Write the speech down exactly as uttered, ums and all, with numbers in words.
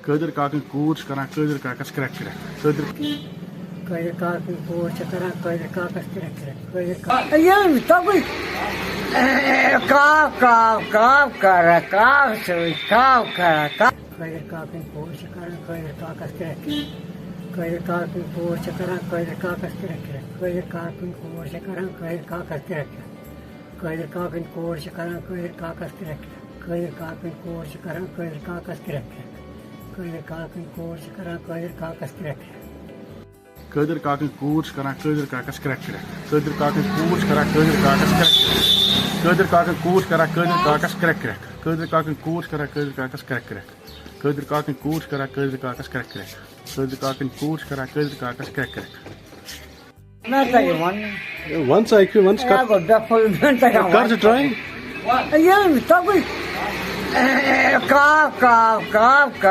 قٲدِر کاکٕنۍ کوٗر چھِ کران قٲدِر کاکَس کرٛٮ۪ک کرٛٮ۪ک۔ قٲدِر قٲدِر کاکٕنۍ کوٗر چھِ کران قٲدِر کاکَس کرٛٮ۪ک کرٛٮ۪ک۔ قٲدِر کا-، ییٚلہِ تَوَے کاو، کاو، کاو کران، کاو سۭتۍ، کاو کران، کاو۔ قٲدِر کاکٕنۍ کوٗر چھِ کران قٲدِر کاکَس کرٛٮ۪ک کرٛٮ۪ک۔ قٲدِر کاکٕنۍ کوٗر چھِ کران قٲدِر کاکَس کرٛٮ۪ک کرٛٮ۪ک۔ قٲدِر کاکٕنۍ کوٗر چھِ کران قٲدِر کاکَس کرٛٮ۪ک کرٛٮ۪ک۔ قٲدِر کاکٕنۍ کوٗر چھِ کران قٲدِر کاکَس کرٛٮ۪ک کرٛٮ۪ک۔ قٲدِر کاکٕنۍ کوٗر چھِ کران قٲدِر کاکَس کرٛٮ۪ک کرٛٮ۪ک۔ قٲدِر کاکٕنۍ کوٗر چھِ کران قٲدِر کاکَس کرٛٮ۪ک کرٛٮ۪ک۔ قٲدِر کاکٕنۍ کوٗر چھِ کران قٲدِر کاکَس کرٛٮ۪ک کرٛٮ۪ک۔ قٲدِر کاکٕنۍ کوٗر چھِ کران قٲدِر کاکَس کرٛٮ۪ک کرٛٮ۪ک۔ قٲدِر کاکٕنۍ کوٗر چھِ کران قٲدِر کاکَس کرٛٮ۪ک کرٛٮ۪ک۔ قٲدِر کاکٕنۍ کوٗر چھِ کران قٲدِر کاکَس کرٛٮ۪ک کرٛٮ۪ک۔ قٲدِر کاکٕنۍ کوٗر چھِ کران قٲدِر کاکَس کرٛٮ۪ک کرٛٮ۪ک۔ قٲدِر کاکٕنۍ کوٗر چھِ کران قٲدِر کاکَس کرٛٮ۪ک کرٛٮ۪ک۔ مےٚ تَگہِ وَنُن۔ وَن سا، اَکہِ پھِرِ وَن ژٕ، کَر، مےٚ گوٚو بے فُل، مےٚ تَگہِ کَر ژٕ وَنُن۔ ٹراے۔ ییٚلہِ تَوَے کاو، کاو، کاو، کاو۔